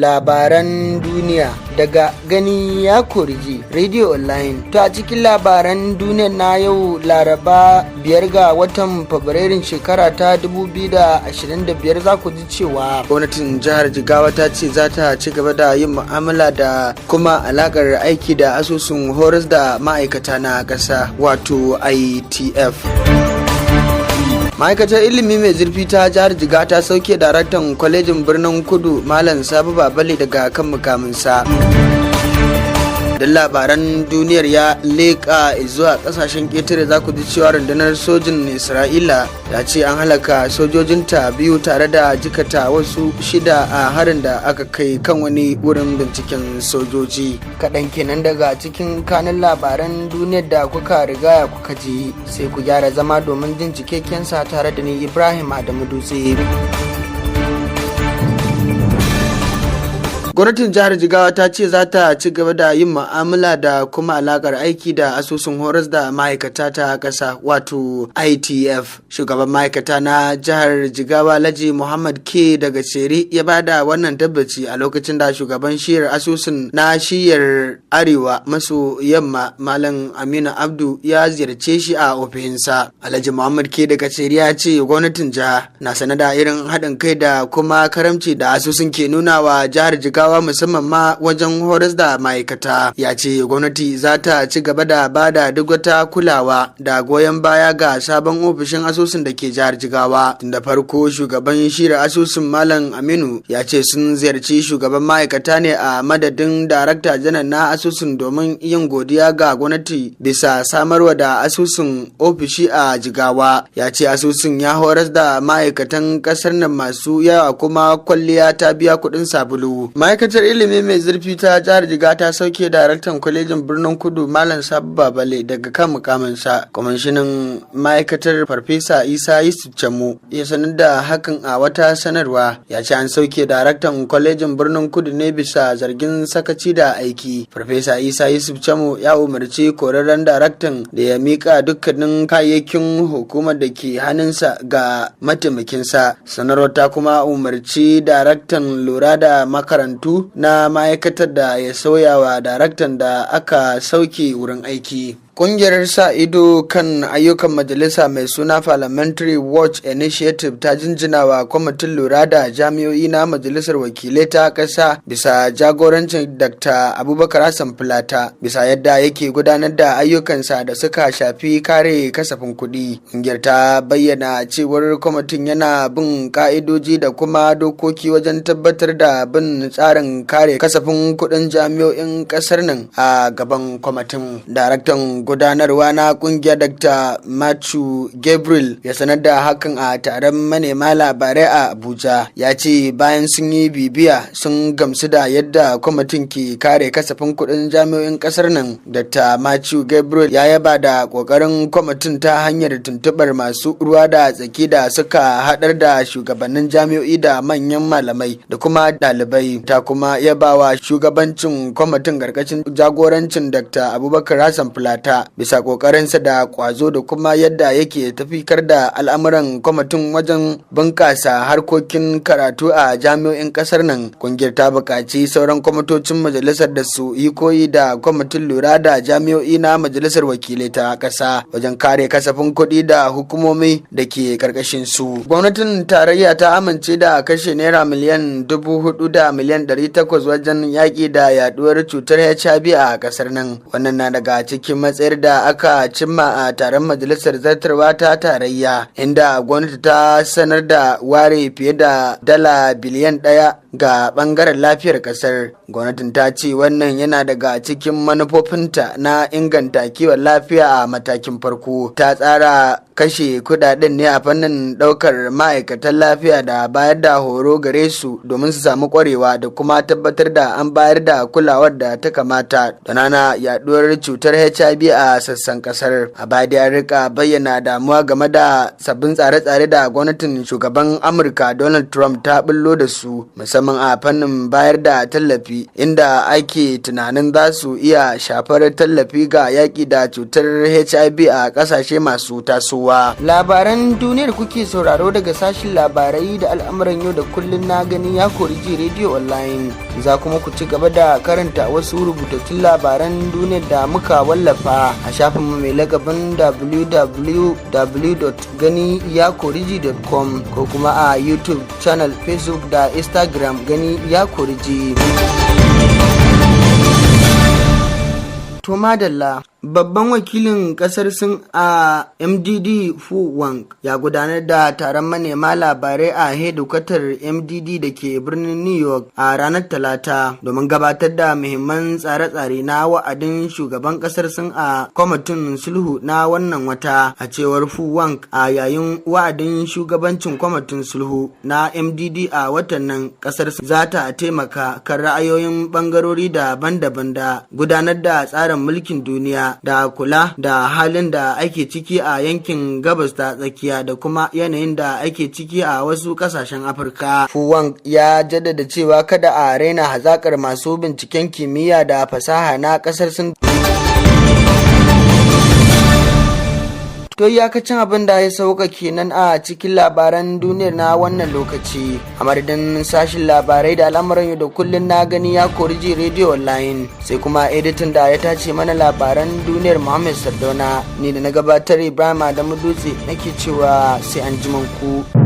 Labaran duniya daga Gani Ya Koriji Radio Online. To, a cikin labaran duniya na yau Laraba 5 ga watan Fabrairun shekara ta 2025, za ku ji cewa gwamnatin jihar Jigawa ta ce za ta ci gaba da yin mu'amala da kuma alakar aiki da asusun horas da ma'aikata na ƙasa, wato ITF. Ma'aikatar ilimi mai zurfi ta jihar Jigawa ta sauke daraktan kwalejin Birnin Kudu, Malam Sabu Babale, daga kan mukaminsa. Don labaran duniyar ya leƙa zuwa ƙasashen ƙetare, za ku ji cewa rundunar sojin Isra'ila ta ce an halaka sojojinta biyu tare da jikata wasu shida a harin da aka kai kan wani wurin binciken sojoji. Kaɗan kenan daga cikin kanun labaran duniyar da kuka rigaya kuka ji. Sai ku gyara zama domin jin cikakken sa tare da ni, Ibrahim Adamu Dutse. Gwamnatin jihar Jigawa ta ce za ta ci gaba da yin mu'amala da kuma alakar aiki da asusun horas da ma'aikata ta ƙasa, wato ITF. Shugaban ma'aikata na jihar Jigawa, Alhaji Muhammad K daga Sheri, ya bada wannan tabbaci a lokacin da shugaban shiyar asusun na shiyar arewa maso yamma, Malam Aminu Abdu, ya ziyarce shi a ofishinsa. Alhaji Muhammad K daga Sheri ya ce gwamnatin jiha na sane da irin haɗin kai da kuma karamci da asusun ke nuna wa jihar Jigawa, musamman ma wajen horas da ma'aikata. Ya ce gwamnati za ta ci gaba da bada duk wata kulawa da goyon baya ga sabon ofishin asusun da ke jihar Jigawa. Tun da farko, shugaban shiyar asusun, Malam Aminu, ya ce sun ziyarci shugaban ma'aikata ne a madadin darakta janar na asusun domin yin godiya ga gwamnati bisa samarwa da asusun ofishi a Jigawa. Ya ce asusun ya horas da ma'aikatan kasar nan masu yawa, kuma kwalliya ta biya kuɗin sabulu. Ma'aikatar ilimi mai zurfi ta jihar Jigawa ta sauke daraktan kwalejin Birnin Kudu, Malam Sabu Babale, daga kan mukaminsa. Kwamishinan ma'aikatar, Farfesa Isa Yusuf Chamu, ya sanar da hakan a wata sanarwa. Ya ce an sauke daraktan kwalejin Birnin Kudu ne bisa zargin sakaci da aiki. Farfesa Isa Yusuf Chamu ya umarci korarren daraktan da ya mika dukkanin kayayyakin hukumar da ke hannunsa ga mataimakinsa. Sanarwar ta kuma umarci daraktan lura da makarantu na ma'aikatar da ya sauya wa daraktan da aka sauke wurin aiki. Ƙungiyar sa ido kan ayyukan majalisa mai suna Parliamentary Watch Initiative ta jinjina wa kwamitin lura da jami'o'i na Majalisar Wakilai ta ƙasa bisa jagorancin Dr. Abubakar Hassan Fulata bisa yadda yake gudanar da ayyukansa da suka shafi kare kasafin kuɗi. Ƙungiyar ta bayyana cewar kwamitin yana bin ƙa'idoji da kuma dokoki wajen tabbatar da bin tsarin kare kasafin kuɗin jami'o'in ƙasar nan. A gaban kwamitin, daraktan gudanarwa na kungiyar, Dr. Matthew Gabriel, ya sanar da hakan a taron manema labarai a Abuja. Ya ce bayan sun yi bibiya, sun gamsu da yadda kwamitin ke kare kasafin kuɗin jami'o'in ƙasar nan. Dr. Matthew Gabriel ya yaba da ƙoƙarin kwamitin ta hanyar tuntuɓar masu ruwa da tsaki da suka haɗar da shugabannin jami'o'i da manyan malamai da kuma ɗalibai. Ta kuma yaba wa shugabancin kwamitin ƙarƙashin jagorancin Dr. Abubakar Hassan Fulata bisa kokarinsa da kwazo da kuma yadda yake tafikar da al'amuran kwamitin wajen bunƙasa harkokin karatu a jami'o'in ƙasar nan. Kungiyar ta buƙaci sauran kwamitocin majalisar da su yi koyi da kwamitin lura da jami'o'i na Majalisar Wakilai ta ƙasa wajen kare kasafin kuɗi da hukumomi da ke ƙarƙashin su. Gwamnatin tarayya ta amince da kashe naira 4,800,000 wajen yaƙi da yaduwar cutar HIV a ƙasar nan. Wannan na daga cikin matsayar da aka cimma a taron majalisar zartarwa ta tarayya, inda gwamnati ta sanar da ware fiye da dala biliyan 1 ga bangaren lafiyar kasar. Gwamnatin ta ce wannan yana daga cikin manufofinta na inganta kiwon lafiya a matakin farko. Ta tsara kashe kudaden ne a fannin daukar ma'aikatan lafiya da bayar da horo gare su domin su samu kwarewa, da kuma tabbatar da an bayar da kulawar da ta kamata don hana yaduwar cutar HIV a sassan kasar. A baya ya rika bayyana damuwa game da sabbin tsare-tsare da gwamnatin shugaban Amurka Donald Trump ta bullo da su, musamman Musamman a fannin bayar da tallafi, inda ake tunanin za su iya shafar tallafi ga yaƙi da cutar HIV a ƙasashe masu tasowa. Labaran duniyar kuke sauraro daga sashin labarai da al'amuran yau da kullun na Gani Ya Kori Ji Radio Online. Za kuma ku ci gaba da karanta wasu rubutattun labaran duniyar da muka wallafa a shafinmu mai lakabin www.ganiyakoriji.com ko kuma a YouTube channel, Facebook da Instagram, Gani Ya Koriji. To madalla, babban wakilin kasar Sin a MDD, Fu Wang, ya gudanar da taron manema labarai a hedikwatar MDD da ke birnin New York a ranar Talata domin gabatar da muhimman tsare-tsare na wa'adin shugaban kasar Sin a kwamitin sulhu na wannan wata. A cewar Fu Wang, a yayin wa'adin shugabancin kwamitin sulhu na MDD a watan nan, kasar za ta taimaka kan ra'ayoyin bangarori daban-daban da gudanar da tsarin mulkin duniya da kula da halin da ake ciki a yankin Gabas ta Tsakiya da kuma yanayin da ake ciki a wasu kasashen Afirka. Fuwang ya jaddada cewa kada a raina hazakar masu binciken kimiyya da fasaha na kasar Sin. To, iyakacin abin da ya sauka kenan a cikin labaran duniyar na wannan lokaci. A madadin sashin labarai da al'amuran yau da kullun na Gani Ya Kori Ji Radio Online, sai kuma editan da ya tace mana labaran duniyar, Muhammad Sardauna, ni da na gabatar, Ibrahim Adamu Dutse, nake cewa sai an ku.